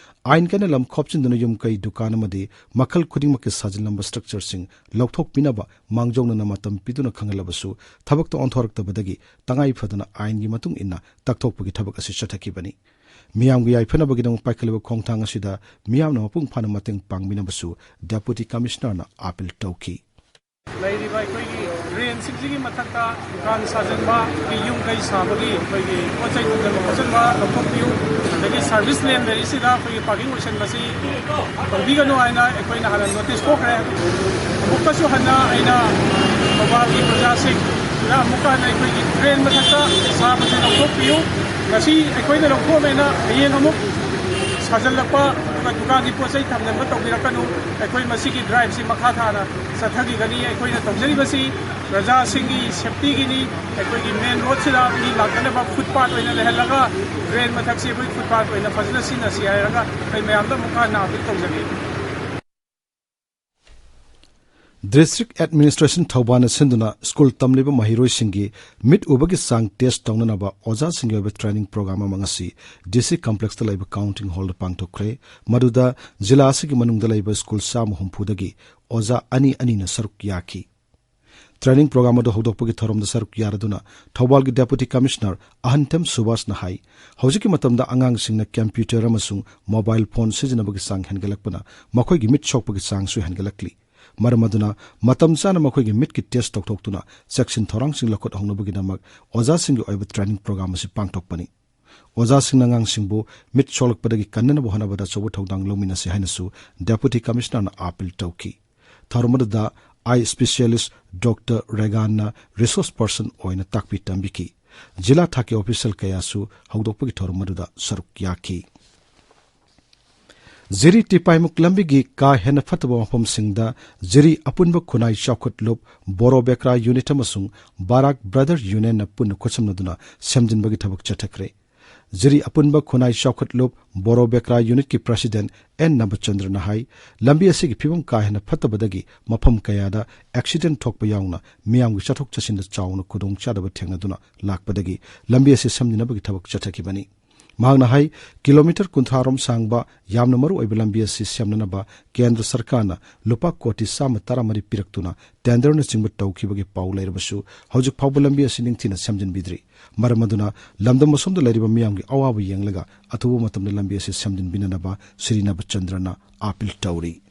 ꯑꯥꯏꯟ ꯀꯥꯏꯅ ꯂꯝ ꯈꯣꯞꯆꯤꯟꯗꯨꯅ ꯌꯨꯝ ꯀꯩ, ꯗꯨꯀꯥꯟ ꯑꯃꯗꯤ ꯃꯈꯜ ꯈꯨꯗꯤꯡꯃꯛꯀꯤ ꯁꯥꯖꯤꯜꯂꯝꯕ structureꯁꯤꯡ ꯂꯧꯊꯣꯛꯄꯤꯅꯕ ꯃꯥꯡꯖꯧꯅꯅ ꯃꯇꯝ ꯄꯤꯗꯨꯅ ꯈꯪꯍꯜꯂꯕꯁꯨ ꯊꯕꯛꯇ ꯑꯣꯟꯊꯣꯔꯛꯇꯕꯗꯒꯤ ꯇꯉꯥꯏ ꯐꯗꯅ ꯑꯥꯏꯟꯒꯤ ꯃꯇꯨꯡ ꯏꯟꯅ ꯇꯛꯊꯣꯛꯄꯒꯤ ꯊꯕꯛ ꯑꯁꯤ ꯆꯠꯊꯈꯤꯕꯅꯤ꯫ ꯃꯤꯌꯥꯝꯒꯤ ꯌꯥꯏꯐꯅꯕꯒꯤꯗꯃꯛ ꯄꯥꯏꯈꯠꯂꯤꯕ ꯈꯣꯡꯊꯥꯡ ꯑꯁꯤꯗ ꯃꯤꯌꯥꯝꯅ ꯃꯄꯨꯡ ꯐꯥꯅ ꯃꯇꯦꯡ ꯄꯥꯡꯕꯤꯅꯕꯁꯨ Deputy Commissionerꯅ appeal ꯇꯧꯈꯤ꯫ ꯂꯩꯔꯤꯕ ꯑꯩꯈꯣꯏꯒꯤ drainꯁꯤꯡꯁꯤꯒꯤ ꯃꯊꯛꯇ ꯗꯨꯀꯥꯟ ꯁꯥꯖꯤꯟꯕ, ꯑꯩꯈꯣꯏꯒꯤ ꯌꯨꯝ ꯀꯩ ꯁꯥꯕꯒꯤ ꯑꯩꯈꯣꯏꯒꯤ ꯄꯣꯠ ꯆꯩ ꯊꯝꯖꯤꯟꯕ ꯈꯣꯠꯆꯤꯟꯕ ꯂꯧꯊꯣꯛꯄꯤꯌꯨ꯫ ꯑꯗꯒꯤ service land ꯂꯩꯔꯤꯁꯤꯗ ꯑꯩꯈꯣꯏꯒꯤ parking ꯑꯣꯏꯁꯟꯕꯁꯤ ꯇꯧꯕꯤꯒꯅꯨ ꯍꯥꯏꯅ ꯑꯩꯈꯣꯏꯅ ꯍꯥꯟꯅ notice ꯊꯣꯛꯈ꯭ꯔꯦ꯫ ꯑꯃꯨꯛꯀꯁꯨ ꯍꯟꯅ ꯑꯩꯅ ꯊꯧꯕꯥꯜꯒꯤ ꯄ꯭ꯔꯖꯥꯁꯤꯡꯗ ꯑꯃꯨꯛꯀ ꯍꯟꯅ ꯑꯩꯈꯣꯏꯒꯤ drain ꯃꯊꯛꯇ ꯁꯥꯕꯁꯤ ꯂꯧꯊꯣꯛꯄꯤꯌꯨ꯫ ꯉꯁꯤ ꯑꯩꯈꯣꯏꯅ ꯂꯧꯊꯣꯛꯑꯃꯦꯅ ꯍꯌꯦꯡ ꯑꯃꯨꯛ ꯁꯥꯖꯤꯜꯂꯛꯄ, ꯑꯗꯨꯒ ꯗꯨꯀꯥꯟꯒꯤ ꯄꯣꯠ ꯆꯩ ꯊꯝꯖꯤꯟꯕ ꯇꯧꯕꯤꯔꯛꯀꯅꯨ꯫ ꯑꯩꯈꯣꯏ ꯃꯁꯤꯒꯤ driveꯁꯤ ꯃꯈꯥ ꯊꯥꯅ ꯆꯠꯊꯈꯤꯒꯅꯤ꯫ ꯑꯩꯈꯣꯏꯅ ꯇꯧꯖꯔꯤꯕꯁꯤ ꯄ꯭ꯔꯖꯥꯁꯤꯡꯒꯤ safetyꯒꯤꯅꯤ꯫ ꯑꯩꯈꯣꯏꯒꯤ main roadꯁꯤꯗ ꯃꯤ ꯂꯥꯛꯇꯅꯕ footpath ꯑꯣꯏꯅ ꯂꯩꯍꯜꯂꯒ drain ꯃꯊꯛꯁꯤ ꯑꯩꯈꯣꯏ footpath ꯑꯣꯏꯅ ꯐꯖꯅ ꯁꯤꯖꯤꯟꯅꯁꯤ ꯍꯥꯏꯔꯒ ꯑꯩ ꯃꯌꯥꯝꯗ ꯑꯃꯨꯛꯀ ꯍꯟꯅ appeal ꯇꯧꯖꯒꯦ꯫ District Administration ꯊꯧꯕꯥꯜꯅ ꯁꯤꯟꯗꯨꯅ ꯁ꯭ꯀꯨꯜ ꯇꯝꯂꯤꯕ ꯃꯍꯩꯔꯣꯏꯁꯤꯡꯒꯤ ꯃꯤꯠ ꯎꯕꯒꯤ ꯆꯥꯡ test ꯇꯧꯅꯅꯕ ꯑꯣꯖꯥꯁꯤꯡꯒꯤ ꯑꯣꯏꯕ training program ꯑꯃ ꯉꯁꯤ DC complexꯇ ꯂꯩꯕ counting hallꯗ ꯄꯥꯡꯊꯣꯛꯈ꯭ꯔꯦ꯫ ꯃꯗꯨꯗ ꯖꯤꯂꯥ ꯑꯁꯤꯒꯤ ꯃꯅꯨꯡꯗ ꯂꯩꯕ ꯁ꯭ꯀꯨꯜ ꯆꯥꯝꯃ ꯍꯨꯝꯐꯨꯗꯒꯤ ꯑꯣꯖꯥ ꯑꯅꯤ ꯑꯅꯤꯅ ꯁꯔꯨꯛ ꯌꯥꯈꯤ꯫ Training program ꯑꯗꯨ ꯍꯧꯗꯣꯛꯄꯒꯤ ꯊꯧꯔꯝꯗ ꯁꯔꯨꯛ ꯌꯥꯔꯗꯨꯅ ꯊꯧꯕꯥꯜꯒꯤ Deputy Commissioner ꯑꯍꯟꯊꯦꯝ ꯁꯨꯕꯥꯁꯅ ꯍꯥꯏ, ꯍꯧꯖꯤꯛꯀꯤ ꯃꯇꯝꯗ ꯑꯉꯥꯡꯁꯤꯡꯅ computer ꯑꯃꯁꯨꯡ mobile phone ꯁꯤꯖꯤꯟꯅꯕꯒꯤ ꯆꯥꯡ ꯍꯦꯟꯒꯠꯂꯛꯄꯅ ꯃꯈꯣꯏꯒꯤ ꯃꯤꯠ ꯁꯣꯛꯄꯒꯤ ꯆꯥꯡꯁꯨ ꯍꯦꯟꯒꯠꯂꯛꯂꯤ꯫ ꯃꯔꯝ ꯑꯗꯨꯅ ꯃꯇꯝ ꯆꯥꯅ ꯃꯈꯣꯏꯒꯤ ꯃꯤꯠꯀꯤ test ꯇꯧꯊꯣꯛꯇꯨꯅ ꯆꯦꯛꯁꯤꯟ ꯊꯧꯔꯥꯡꯁꯤꯡ ꯂꯧꯈꯠꯍꯧꯅꯕꯒꯤꯗꯃꯛ ꯑꯣꯖꯥꯁꯤꯡꯒꯤ ꯑꯣꯏꯕ training program ꯑꯁꯤ ꯄꯥꯡꯊꯣꯛꯄꯅꯤ꯫ ꯑꯣꯖꯥꯁꯤꯡꯅ ꯑꯉꯥꯡꯁꯤꯡꯕꯨ ꯃꯤꯠ ꯁꯣꯛꯂꯛꯄꯗꯒꯤ ꯀꯟꯅꯅꯕ ꯍꯣꯠꯅꯕꯗ ꯑꯆꯧꯕ ꯊꯧꯗꯥꯡ ꯂꯧꯃꯤꯟꯅꯁꯤ ꯍꯥꯏꯅꯁꯨ Deputy Commissionerꯅ appeal ꯇꯧꯈꯤ꯫ ꯊꯧꯔꯝ ꯑꯗꯨꯗ ꯑꯥꯏ ꯁ꯭ꯄꯦꯁꯤꯌꯦꯂꯤꯁ ꯗꯣꯛꯇꯔ ꯔꯦꯒꯥꯟꯅ ꯔꯤꯁꯣꯔꯁ ꯄꯔꯁꯟ ꯑꯣꯏꯅ ꯇꯥꯛꯄꯤ ꯇꯝꯕꯤꯈꯤ꯫ ꯖꯤꯂꯥ ꯊꯥꯛꯀꯤ ꯑꯣꯐꯤꯁꯤꯌꯦꯜ ꯀꯌꯥꯁꯨ ꯍꯧꯗꯣꯛꯄꯒꯤ ꯊꯧꯔꯝ ꯑꯗꯨꯗ ꯁꯔꯨꯛ ꯌꯥꯈꯤ꯫ ꯖꯤꯔꯤ ꯇꯤꯄꯥꯏꯃꯨꯛ ꯂꯝꯕꯤꯒꯤ ꯀꯥ ꯍꯦꯟꯅ ꯐꯠꯇꯕ ꯃꯐꯝꯁꯤꯡꯗ ꯖꯤꯔꯤ ꯑꯄꯨꯟꯕ ꯈꯨꯟꯅꯥꯏ ꯆꯥꯎꯈꯠꯂꯨꯞ, ꯕꯣꯔꯣ ꯕꯦꯀ꯭ꯔꯥ ꯌꯨꯅꯤꯠ ꯑꯃꯁꯨꯡ ꯕꯥꯔꯥꯛ ꯕ꯭ꯔꯗꯔ ꯌꯨꯅꯤꯌꯟꯅ ꯄꯨꯟꯅ ꯈꯨꯠꯁꯝꯅꯗꯨꯅ ꯁꯦꯝꯖꯤꯟꯕꯒꯤ ꯊꯕꯛ ꯆꯠꯊꯈ꯭ꯔꯦ꯫ ꯖꯤꯔꯤ ꯑꯄꯨꯟꯕ ꯈꯨꯟꯅꯥꯏ ꯆꯥꯎꯈꯠꯂꯨꯞ ꯕꯣꯔꯣ ꯕꯦꯀ꯭ꯔꯥ ꯌꯨꯅꯤꯠꯀꯤ ꯄ꯭ꯔꯁꯤꯗꯦꯟꯠ ꯑꯦꯟ ꯅꯕꯆꯟꯗ꯭ꯔꯅ ꯍꯥꯏ, ꯂꯝꯕꯤ ꯑꯁꯤꯒꯤ ꯐꯤꯕꯝ ꯀꯥ ꯍꯦꯟꯅ ꯐꯠꯇꯕꯗꯒꯤ ꯃꯐꯝ ꯀꯌꯥꯗ ꯑꯦꯛꯁꯤꯗꯦꯟꯠ ꯊꯣꯛꯄ ꯌꯥꯎꯅ ꯃꯤꯌꯥꯝꯒꯤ ꯆꯠꯊꯣꯛ ꯆꯠꯁꯤꯟꯗ ꯆꯥꯎꯅ ꯈꯨꯗꯣꯡꯆꯥꯗꯕ ꯊꯦꯡꯅꯗꯨꯅ ꯂꯥꯛꯄꯗꯒꯤ ꯂꯝꯕꯤ ꯑꯁꯤ ꯁꯦꯝꯖꯤꯟꯅꯕꯒꯤ ꯊꯕꯛ ꯆꯠꯊꯈꯤꯕꯅꯤ꯫ ꯃꯍꯥꯛꯅ ꯍꯥꯏ, ꯀꯤꯂꯣꯃꯤꯇꯔ ꯀꯨꯟꯊ꯭ꯔꯥ ꯔꯣꯝ ꯁꯥꯡꯕ ꯌꯥꯝꯅ ꯃꯔꯨ ꯑꯣꯏꯕ ꯂꯝꯕꯤ ꯑꯁꯤ ꯁꯦꯝꯅꯅꯕ ꯀꯦꯟꯗ꯭ꯔ ꯁꯔꯀꯥꯔꯅ ꯂꯨꯄꯥ ꯀꯣꯇꯤ ꯆꯥꯝꯃ ꯇꯔꯥꯃꯔꯤ ꯄꯤꯔꯛꯇꯨꯅ ꯇꯦꯟꯗꯔꯅꯆꯤꯡꯕ ꯇꯧꯈꯤꯕꯒꯤ ꯄꯥꯎ ꯂꯩꯔꯕꯁꯨ ꯍꯧꯖꯤꯛ ꯐꯥꯎꯕ ꯂꯝꯕꯤ ꯑꯁꯤ ꯅꯤꯡꯊꯤꯅ ꯁꯦꯝꯖꯤꯟꯕꯤꯗ꯭ꯔꯤ꯫ ꯃꯔꯝ ꯑꯗꯨꯅ ꯂꯝꯗꯝ ꯑꯁꯣꯝꯗ ꯂꯩꯔꯤꯕ ꯃꯤꯌꯥꯝꯒꯤ ꯑꯋꯥꯕ ꯌꯦꯡꯂꯒ ꯑꯊꯨꯕ ꯃꯇꯝꯗ ꯂꯝꯕꯤ ꯑꯁꯤ ꯁꯦꯝꯖꯤꯟꯕꯤꯅꯅꯕ ꯁ꯭ꯔꯤ ꯅꯕꯆꯟꯗ꯭ꯔꯅ ꯑꯥꯄꯤꯜ ꯇꯧꯔꯤ꯫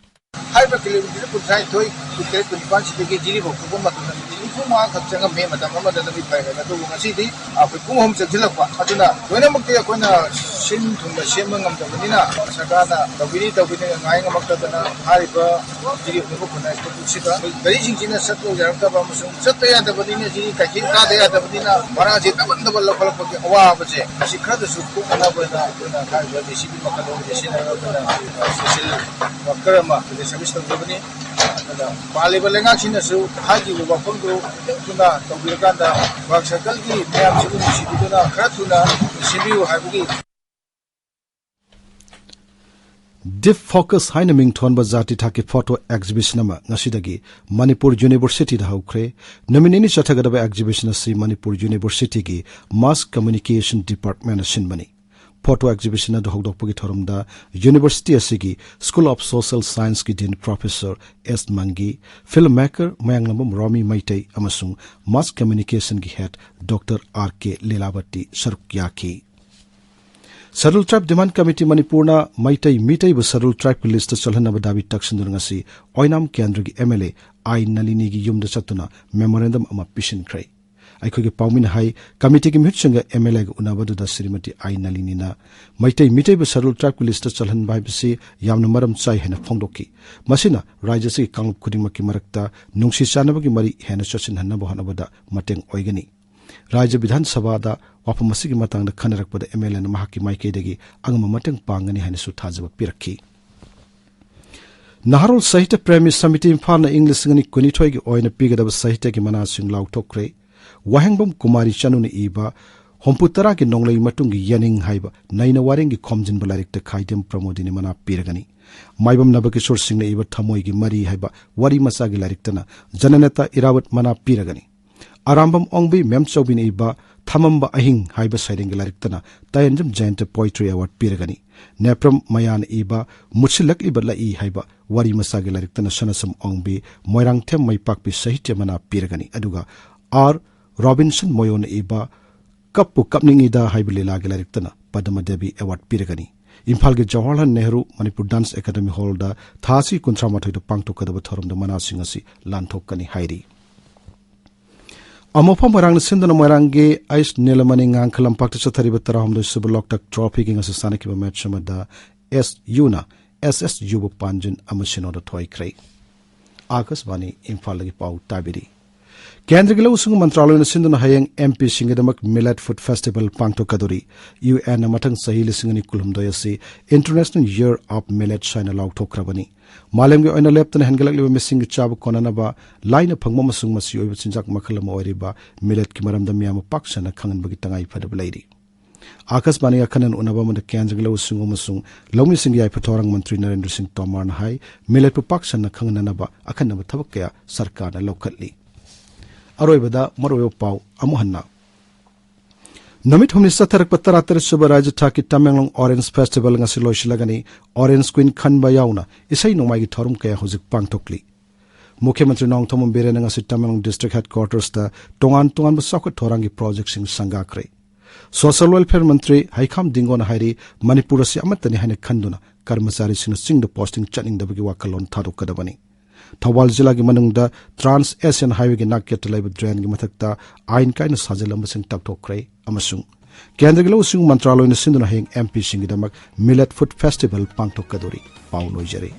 ꯍꯥꯏꯔꯤꯕ ꯀꯤꯂꯣꯃꯤꯇꯔ ꯀꯨꯟꯊ꯭ꯔꯥꯅꯤꯊꯣꯏ, ꯀꯨꯟꯇꯔꯦꯠ, ꯀꯨꯟꯅꯤꯄꯥꯟꯁꯤꯗꯒꯤ ꯖꯤꯔꯤꯐꯥꯎ ꯊꯣꯛꯄ ꯃꯇꯝꯗ ꯃꯤꯅꯤꯠ ꯅꯤꯐꯨ ꯃꯉꯥ ꯈꯛ ꯆꯪꯉꯝꯃꯦ, ꯃꯇꯝ ꯑꯃꯗ ꯂꯝꯕꯤ ꯐꯩ ꯍꯥꯏꯅ꯫ ꯑꯗꯨꯕꯨ ꯉꯁꯤꯗꯤ ꯑꯩꯈꯣꯏ ꯄꯨꯡ ꯑꯍꯨꯝ ꯆꯪꯁꯤꯜꯂꯛꯄ ꯑꯗꯨꯅ ꯂꯣꯏꯅꯃꯛꯇꯤ ꯑꯩꯈꯣꯏꯅ ꯁꯤꯟ ꯊꯨꯡꯅ ꯁꯦꯝꯕ ꯉꯝꯗꯕꯅꯤꯅ ꯁꯔꯀꯥꯔꯅ ꯇꯧꯕꯤꯅꯤ ꯇꯧꯕꯤꯅꯤ ꯉꯥꯏ ꯉꯝꯃꯛꯇꯗꯅ ꯍꯥꯏꯔꯤꯕ ꯖꯤꯔꯤ ꯐꯥꯎꯕ ꯈꯨꯟꯅꯥꯏ ꯁ꯭ꯀꯨꯜꯁꯤꯗ ꯑꯩꯈꯣꯏ ꯒꯥꯔꯤꯁꯤꯡꯁꯤꯅ ꯆꯠꯄ ꯌꯥꯔꯛꯇꯕ ꯑꯃꯁꯨꯡ ꯆꯠꯄ ꯌꯥꯗꯕꯅꯤꯅ ꯖꯤꯔꯤ ꯀꯩꯊꯦꯜ ꯀꯥꯗ ꯌꯥꯗꯕꯅꯤꯅ ꯚꯔꯥꯁꯦ ꯗꯕꯜ ꯗꯕꯜ ꯂꯧꯈꯠꯂꯛꯄꯒꯤ ꯑꯋꯥꯕꯁꯦ ꯑꯁꯤ ꯈꯔꯗꯁꯨ ꯀꯣꯛꯅꯅꯕ ꯑꯣꯏꯅ ꯑꯩꯈꯣꯏꯅ ꯍꯥꯏꯔꯤꯕ ꯖꯦ ꯁꯤ ꯕꯤ ꯃꯈꯜ ꯑꯍꯨꯝꯁꯦ ꯁꯤꯖꯤꯟꯅꯔꯒ ꯑꯩꯈꯣꯏꯅ ꯁꯣꯁꯤꯌꯦꯜ ꯋꯥꯔꯀꯔ ꯑꯃ ꯑꯩꯈꯣꯏꯅ ꯁꯔꯚꯤꯁ ꯇꯧꯖꯕꯅꯤ꯫ ꯑꯗꯨꯅ ꯄꯥꯜꯂꯤꯕ ꯂꯩꯉꯥꯛꯁꯤꯡꯅꯁꯨ ꯍꯥꯏꯈꯤꯕ ꯋꯥꯐꯝꯗꯨ ꯈꯤꯇꯪ ꯊꯨꯅ ꯇꯧꯕꯤꯔꯀꯥꯟꯗ ꯀ꯭ꯋꯥꯛ ꯁꯔꯀꯜꯒꯤ ꯃꯤꯌꯥꯝꯁꯤꯕꯨ ꯅꯨꯡꯁꯤꯕꯤꯗꯨꯅ ꯈꯔ ꯊꯨꯅ ꯁꯦꯝꯕꯤꯌꯨ ꯍꯥꯏꯕꯒꯤ ꯗꯤꯞ ꯐꯣꯀꯁ ꯍꯥꯏꯅ ꯃꯤꯡꯊꯣꯟꯕ ꯖꯥꯇꯤ ꯊꯥꯛꯀꯤ ꯐꯣꯇꯣ ꯑꯦꯛꯖꯤꯕꯤꯁꯟ ꯑꯃ ꯉꯁꯤꯗꯒꯤ ꯃꯅꯤꯄꯨꯔ ꯌꯨꯅꯤꯚꯔꯁꯤꯇꯤꯗ ꯍꯧꯈ꯭ꯔꯦ꯫ ꯅꯨꯃꯤꯠ ꯅꯤꯅꯤ ꯆꯠꯊꯒꯗꯕ ꯑꯦꯛꯖꯤꯕꯤꯁꯟ ꯑꯁꯤ ꯃꯅꯤꯄꯨꯔ ꯌꯨꯅꯤꯚꯔꯁꯤꯇꯤꯒꯤ ꯃꯥꯁ ꯀꯝꯃ꯭ꯌꯨꯅꯤꯀꯦꯁꯟ ꯗꯤꯄꯥꯔꯠꯃꯦꯟꯅ ꯁꯤꯟꯕꯅꯤ꯫ ꯐꯣꯇꯣ ꯑꯦꯛꯖꯤꯕꯤꯁꯟ ꯑꯗꯨ ꯍꯧꯗꯣꯛꯄꯒꯤ ꯊꯧꯔꯝꯗ ꯌꯨꯅꯤꯚꯔꯁꯤꯇꯤ ꯑꯁꯤꯒꯤ ꯁ꯭ꯀꯨꯜ ꯑꯣꯐ ꯁꯣꯁꯤꯌꯦꯜ ꯁꯥꯏꯟꯁꯀꯤ ꯗꯤꯟ ꯄ꯭ꯔꯣꯐꯦꯁꯔ ꯑꯦꯁ ꯃꯪꯒꯤ, ꯐꯤꯜꯝ ꯃꯦꯀꯔ ꯃꯌꯥꯡꯂꯝꯕꯝ ꯔꯣꯃꯤ ꯃꯩꯇꯩ ꯑꯃꯁꯨꯡ ꯃꯥꯁ ꯀꯝꯃ꯭ꯌꯨꯅꯤꯀꯦꯁꯟꯒꯤ ꯍꯦꯗ ꯗꯣꯛꯇꯔ ꯑꯥꯔ ꯀꯦ ꯂꯤꯂꯥꯕꯇꯤ ꯁꯔꯨꯛ ꯌꯥꯈꯤ꯫ ꯁꯦꯗ꯭ꯌꯨꯜ ꯇ꯭ꯔꯥꯏꯕ ꯗꯤꯃꯥꯟꯗ ꯀꯃꯤꯇꯤ ꯃꯅꯤꯄꯨꯔꯅ ꯃꯩꯇꯩ ꯃꯤꯇꯩꯕꯨ ꯁꯦꯗ꯭ꯌꯨꯜ ꯇ꯭ꯔꯥꯏꯕꯀꯤ ꯂꯤꯁꯇ ꯆꯜꯍꯟꯅꯕ ꯗꯥꯕꯤ ꯇꯛꯁꯤꯟꯗꯨꯅ ꯉꯁꯤ ꯑꯣꯏꯅꯥꯝ ꯀꯦꯟꯗ꯭ꯔꯒꯤ ꯑꯦꯝ ꯑꯦꯜ ꯑꯦ ꯑꯥꯏ ꯅꯂꯤꯅꯤꯒꯤ ꯌꯨꯝꯗ ꯆꯠꯇꯨꯅ ꯃꯦꯃꯣꯔꯦꯟꯗꯝ ꯑꯃ ꯄꯤꯁꯤꯟꯈ꯭ꯔꯦ꯫ ꯑꯩꯈꯣꯏꯒꯤ ꯄꯥꯎꯃꯤꯅ ꯍꯥꯏ, ꯀꯃꯤꯇꯤꯒꯤ ꯃꯤꯍꯨꯠꯁꯤꯡꯒ ꯑꯦꯝ ꯑꯦꯜ ꯑꯦꯒ ꯎꯅꯕꯗꯨꯗ ꯁ꯭ꯔꯤꯃꯇꯤ ꯑꯥꯏ ꯅꯂꯤꯅꯤꯅ ꯃꯩꯇꯩ ꯃꯤꯇꯩꯕꯨ ꯁꯦꯗꯨꯜ ꯇ꯭ꯔꯥꯏꯕꯀꯤ ꯂꯤꯁꯇ ꯆꯜꯍꯟꯕ ꯍꯥꯏꯕꯁꯤ ꯌꯥꯝꯅ ꯃꯔꯝ ꯆꯥꯏ ꯍꯥꯏꯅ ꯐꯣꯡꯗꯣꯛꯈꯤ꯫ ꯃꯁꯤꯅ ꯔꯥꯖ꯭ꯌ ꯑꯁꯤꯒꯤ ꯀꯥꯡꯂꯨꯞ ꯈꯨꯗꯤꯡꯃꯛꯀꯤ ꯃꯔꯛꯇ ꯅꯨꯡꯁꯤ ꯆꯥꯟꯅꯕꯒꯤ ꯃꯔꯤ ꯍꯦꯟꯅ ꯆꯠꯁꯤꯟꯍꯟꯅꯕ ꯍꯣꯠꯅꯕꯗ ꯃꯇꯦꯡ ꯑꯣꯏꯒꯅꯤ꯫ ꯔꯥꯖ꯭ꯌ ꯕꯤꯙꯥꯟ ꯁꯚꯥꯗ ꯋꯥꯐꯝ ꯑꯁꯤꯒꯤ ꯃꯇꯥꯡꯗ ꯈꯟꯅꯔꯛꯄꯗ ꯑꯦꯝ ꯑꯦꯜ ꯑꯦꯅ ꯃꯍꯥꯛꯀꯤ ꯃꯥꯏꯀꯩꯗꯒꯤ ꯑꯉꯝꯕ ꯃꯇꯦꯡ ꯄꯥꯡꯒꯅꯤ ꯍꯥꯏꯅꯁꯨ ꯊꯥꯖꯕ ꯄꯤꯔꯛꯈꯤ꯫ ꯅꯍꯥꯔꯣꯜ ꯁꯥꯍꯤꯇ꯭ꯌ ꯄ꯭ꯔꯦꯃꯤ ꯁꯃꯤꯇꯤ ꯏꯝꯐꯥꯜꯅ ꯏꯪ ꯂꯤꯁꯤꯡ ꯑꯅꯤ ꯀꯨꯟꯅꯤꯊꯣꯏꯒꯤ ꯑꯣꯏꯅ ꯄꯤꯒꯗꯕ ꯁꯥꯍꯤꯇ꯭ꯌꯒꯤ ꯃꯅꯥꯁꯤꯡ ꯂꯥꯎꯊꯣꯛꯈ꯭ꯔꯦ꯫ ꯋꯥꯍꯦꯡꯕꯝ ꯀꯨꯃꯥꯔꯤ ꯆꯅꯨꯅ ꯏꯕ ꯍꯨꯝꯐꯨ ꯇꯔꯥꯒꯤ ꯅꯣꯡꯂꯩ ꯃꯇꯨꯡꯒꯤ ꯌꯦꯅꯤꯡ ꯍꯥꯏꯕ ꯅꯩꯅ ꯋꯥꯔꯦꯡꯒꯤ ꯈꯣꯝꯖꯤꯟꯕ ꯂꯥꯏꯔꯤꯛꯇ ꯈꯥꯏꯗꯦꯝ ꯄ꯭ꯔꯃꯣꯗꯤꯅꯤ ꯃꯅꯥ ꯄꯤꯔꯒꯅꯤ꯫ ꯃꯥꯏꯕꯝ ꯅꯕꯀꯤꯁꯣꯔ ꯁꯤꯡꯅ ꯏꯕ ꯊꯃꯣꯏꯒꯤ ꯃꯔꯤ ꯍꯥꯏꯕ ꯋꯥꯔꯤ ꯃꯆꯥꯒꯤ ꯂꯥꯏꯔꯤꯛꯇꯅ ꯖꯅꯅꯦꯇꯥ ꯏꯔꯥꯋꯠ ꯃꯅꯥ ꯄꯤꯔꯒꯅꯤ꯫ ꯑꯔꯥꯝꯕꯝ ꯑꯣꯡꯕꯤ ꯃꯦꯝꯆꯧꯕꯤꯅ ꯏꯕ ꯊꯃꯝꯕ ꯑꯍꯤꯡ ꯍꯥꯏꯕ ꯁꯩꯔꯦꯡꯒꯤ ꯂꯥꯏꯔꯤꯛꯇꯅ ꯇꯥꯌꯦꯟꯖꯝ ꯖꯌꯟꯇ ꯄꯣꯏꯇ꯭ꯔꯤ ꯑꯦꯋꯥꯔꯗ ꯄꯤꯔꯒꯅꯤ꯫ ꯅꯦꯄ꯭ꯔꯝ ꯃꯌꯥꯅ ꯏꯕ ꯃꯨꯠꯁꯤꯜꯂꯛꯂꯤꯕ ꯂꯛꯏ ꯍꯥꯏꯕ ꯋꯥꯔꯤ ꯃꯆꯥꯒꯤ ꯂꯥꯏꯔꯤꯛꯇꯅ ꯁꯅꯥꯁꯝ ꯑꯣꯡꯕꯤ ꯃꯣꯏꯔꯥꯡꯊꯦꯝ ꯃꯩꯄꯥꯛꯄꯤ ꯁꯥꯍꯤꯇ꯭ꯌ ꯃꯅꯥ ꯄꯤꯔꯒꯅꯤ꯫ ꯑꯗꯨꯒ ꯑꯥꯔ ꯔꯣꯕꯤꯟꯁꯟ ꯃꯣꯌꯣꯅ ꯏꯕ ꯀꯞꯄꯨ ꯀꯞꯅꯤꯡꯏꯗ ꯍꯥꯏꯕ ꯂꯤꯂꯥꯒꯤ ꯂꯥꯏꯔꯤꯛꯇꯅ ꯄꯗꯃ ꯗꯦꯕꯤ ꯑꯦꯋꯥꯔꯗ ꯄꯤꯔꯒꯅꯤ꯫ ꯏꯝꯐꯥꯜꯒꯤ ꯖꯋꯥꯍꯔꯂꯥꯜ ꯅꯦꯍꯔꯨ ꯃꯅꯤꯄꯨꯔ ꯗꯥꯟꯁ ꯑꯦꯀꯥꯗꯃꯤ ꯍꯣꯜꯗ ꯊꯥ ꯑꯁꯤ ꯀꯨꯟꯊ꯭ꯔꯥꯃꯥꯊꯣꯏꯗ ꯄꯥꯡꯊꯣꯛꯀꯗꯕ ꯊꯧꯔꯝꯗ ꯃꯅꯥꯁꯤꯡ ꯑꯁꯤ ꯂꯥꯟꯊꯣꯛꯀꯅꯤ ꯍꯥꯏꯔꯤ꯫ ꯑꯃꯣꯐꯥ ꯃꯣꯏꯔꯥꯡꯅ ꯁꯤꯟꯗꯨꯅ ꯃꯣꯏꯔꯥꯡꯒꯤ ꯑꯩꯁ ꯅꯤꯂꯃꯅꯤ ꯉꯥꯡꯈ ꯂꯝꯄꯥꯛꯇ ꯆꯠꯊꯔꯤꯕ ꯇꯔꯥꯍꯨꯝꯗꯣꯏ ꯁꯨꯕ ꯂꯣꯛꯇꯥꯛ ꯇ꯭ꯔꯣꯐꯤꯒꯤ ꯉꯁꯤ ꯁꯥꯟꯅꯈꯤꯕ ꯃꯦꯠꯆ ꯑꯃꯗ ꯑꯦꯁ ꯌꯨꯅ ꯑꯦꯁ ꯑꯦꯁ ꯌꯨꯕꯨ ꯄꯥꯟꯖꯤꯟ ꯑꯃ ꯁꯤꯅꯣꯗ ꯊꯣꯏꯈ꯭ꯔꯦ꯫ ꯑꯥꯀꯥꯁꯕꯥꯅꯤ ꯏꯝꯐꯥꯜꯗꯒꯤ ꯄꯥꯎ ꯇꯥꯕꯤꯔꯤ꯫ ꯀꯦꯟꯗ꯭ꯔꯒꯤ ꯂꯧꯎ ꯁꯤꯡꯎ ꯃꯟꯇ꯭ꯔꯥꯂꯣꯏꯅ ꯁꯤꯟꯗꯨꯅ ꯍꯌꯦꯡ ꯑꯦꯝ ꯄꯤꯁꯤꯡꯒꯤꯗꯃꯛ ꯃꯤꯂꯦꯠ ꯐꯨꯗ ꯐꯦꯁꯇꯤꯚꯦꯜ ꯄꯥꯡꯊꯣꯛꯀꯗꯧꯔꯤ꯫ ꯌꯨ ꯑꯦꯟꯅ ꯃꯊꯪ ꯆꯍꯤ ꯂꯤꯁꯤꯡ ꯑꯅꯤ ꯀꯨꯟꯍꯨꯝꯗꯣꯏ ꯑꯁꯤ ꯏꯟꯇꯔꯅꯦꯁꯅꯦꯜ ꯌꯔ ꯑꯣꯐ ꯃꯤꯂꯦꯠꯁ ꯍꯥꯏꯅ ꯂꯥꯎꯊꯣꯛꯈ꯭ꯔꯕꯅꯤ꯫ ꯃꯥꯂꯦꯝꯒꯤ ꯑꯣꯏꯅ ꯂꯦꯞꯇꯅ ꯍꯦꯟꯒꯠꯂꯛꯂꯤꯕ ꯃꯤꯁꯤꯡꯒꯤ ꯆꯥꯕ ꯀꯣꯟꯅꯅꯕ ꯂꯥꯏꯅ ꯐꯪꯕ ꯑꯃꯁꯨꯡ ꯃꯆꯤ ꯑꯣꯏꯕ ꯆꯤꯟꯖꯥꯛ ꯃꯈꯜ ꯑꯃ ꯑꯣꯏꯔꯤꯕ ꯃꯤꯂꯦꯠꯀꯤ ꯃꯔꯝꯗ ꯃꯤꯌꯥꯝꯕꯨ ꯄꯥꯛ ꯁꯟꯅ ꯈꯪꯍꯟꯕꯒꯤ ꯇꯉꯥꯏ ꯐꯗꯕ ꯂꯩꯔꯤ꯫ ꯑꯥꯀꯥꯁꯕꯥꯅꯤ ꯑꯈꯟꯅꯅ ꯎꯅꯕ ꯑꯃꯗ ꯀꯦꯟꯗ꯭ꯔꯒꯤ ꯂꯧꯎ ꯁꯤꯡꯎ ꯑꯃꯁꯨꯡ ꯂꯧꯃꯤꯁꯤꯡꯒꯤ ꯌꯥꯏꯐ ꯊꯧꯔꯥꯡ ꯃꯟꯇ꯭ꯔꯤ ꯅꯔꯦꯟꯗ꯭ꯔ ꯁꯤꯡ ꯇꯣꯃꯔꯅ ꯍꯥꯏ, ꯃꯤꯂꯦꯠꯄꯨ ꯄꯥꯛ ꯁꯟꯅ ꯈꯪꯍꯟꯅꯅꯕ ꯑꯈꯟꯅꯕ ꯊꯕꯛ ꯀꯌꯥ ꯁꯔꯀꯥꯔꯅ ꯂꯧꯈꯠꯂꯤ꯫ ꯑꯔꯣꯏꯕꯗ ꯃꯔꯨꯑꯣꯏꯕ ꯄꯥꯎ ꯑꯃꯨꯛ ꯍꯟꯅ꯫ ꯅꯨꯃꯤꯠ ꯍꯨꯝꯅꯤ ꯆꯠꯊꯔꯛꯄ ꯇꯔꯥꯇꯔꯦꯠ ꯁꯨꯕ ꯔꯥꯖ꯭ꯌ ꯊꯥꯛꯀꯤ ꯇꯃꯦꯡꯂꯣꯡ ꯑꯣꯔꯦꯟꯖ ꯐꯦꯁꯇꯤꯚꯦꯜ ꯉꯁꯤ ꯂꯣꯏꯁꯤꯜꯂꯒꯅꯤ꯫ ꯑꯣꯔꯦꯟꯖ ꯀ꯭ꯋꯤꯟ ꯈꯟꯕ ꯌꯥꯎꯅ ꯏꯁꯩ ꯅꯣꯡꯃꯥꯏꯒꯤ ꯊꯧꯔꯝ ꯀꯌꯥ ꯍꯧꯖꯤꯛ ꯄꯥꯡꯊꯣꯛꯂꯤ꯫ ꯃꯨꯈ꯭ꯌ ꯃꯟꯇ꯭ꯔꯤ ꯅꯣꯡꯊꯣꯝꯕꯝ ꯕꯤꯔꯦꯟꯅ ꯉꯁꯤ ꯇꯃꯦꯡꯂꯣꯡ ꯗꯤꯁꯇ꯭ꯔꯤꯛ ꯍꯦꯗꯀ꯭ꯋꯥꯇꯔꯁꯇ ꯇꯣꯉꯥꯟ ꯇꯣꯉꯥꯟꯕ ꯆꯥꯎꯈꯠ ꯊꯧꯔꯥꯡꯒꯤ ꯄ꯭ꯔꯣꯖꯦꯛꯁꯤꯡ ꯁꯪꯒꯥꯈ꯭ꯔꯦ꯫ ꯁꯣꯁꯤꯌꯦꯜ ꯋꯦꯜꯐꯤꯌꯔ ꯃꯟꯇ꯭ꯔꯤ ꯍꯩꯈꯥꯝ ꯗꯤꯡꯒꯣꯅ ꯍꯥꯏꯔꯤ, ꯃꯅꯤꯄꯨꯔ ꯑꯁꯤ ꯑꯃꯠꯇꯅꯤ ꯍꯥꯏꯅ ꯈꯟꯗꯨꯅ ꯀꯔꯃꯆꯥꯔꯤꯁꯤꯡꯅ ꯆꯤꯡꯗ ꯄꯣꯁꯇꯤꯡ ꯆꯠꯅꯤꯡꯗꯕꯒꯤ ꯋꯥꯈꯜꯂꯣꯟ ꯊꯥꯗꯣꯛꯀꯗꯕꯅꯤ꯫ ꯊꯧꯕꯥꯜ ꯖꯤꯂꯥꯒꯤ ꯃꯅꯨꯡꯗ ꯇ꯭ꯔꯥꯟꯁ ꯑꯦꯁꯤꯌꯥꯟ ꯍꯥꯏꯋꯦꯒꯤ ꯅꯥꯛꯌꯦꯠꯇ ꯂꯩꯕ ꯗ꯭ꯔꯦꯟꯒꯤ ꯃꯊꯛꯇ ꯑꯥꯏꯟ ꯀꯥꯏꯅ ꯁꯥꯖꯤꯜꯂꯝꯕꯁꯤꯡ ꯇꯥꯛꯊꯣꯛꯈ꯭ꯔꯦ꯫ ꯑꯃꯁꯨꯡ ꯀꯦꯟꯗ꯭ꯔꯒꯤ ꯂꯧꯎ ꯁꯤꯡꯎ ꯃꯟꯇ꯭ꯔꯥꯂꯣꯏꯅ ꯁꯤꯟꯗꯨꯅ ꯍꯌꯦꯡ ꯑꯦꯝ ꯄꯤꯁꯤꯡꯒꯤꯗꯃꯛ ꯃꯤꯂꯦꯠ ꯐꯨꯗ ꯐꯦꯁꯇꯤꯚꯦꯜ ꯄꯥꯡꯊꯣꯛꯀꯗꯧꯔꯤ꯫ ꯄꯥꯎ ꯂꯣꯏꯖꯔꯦ꯫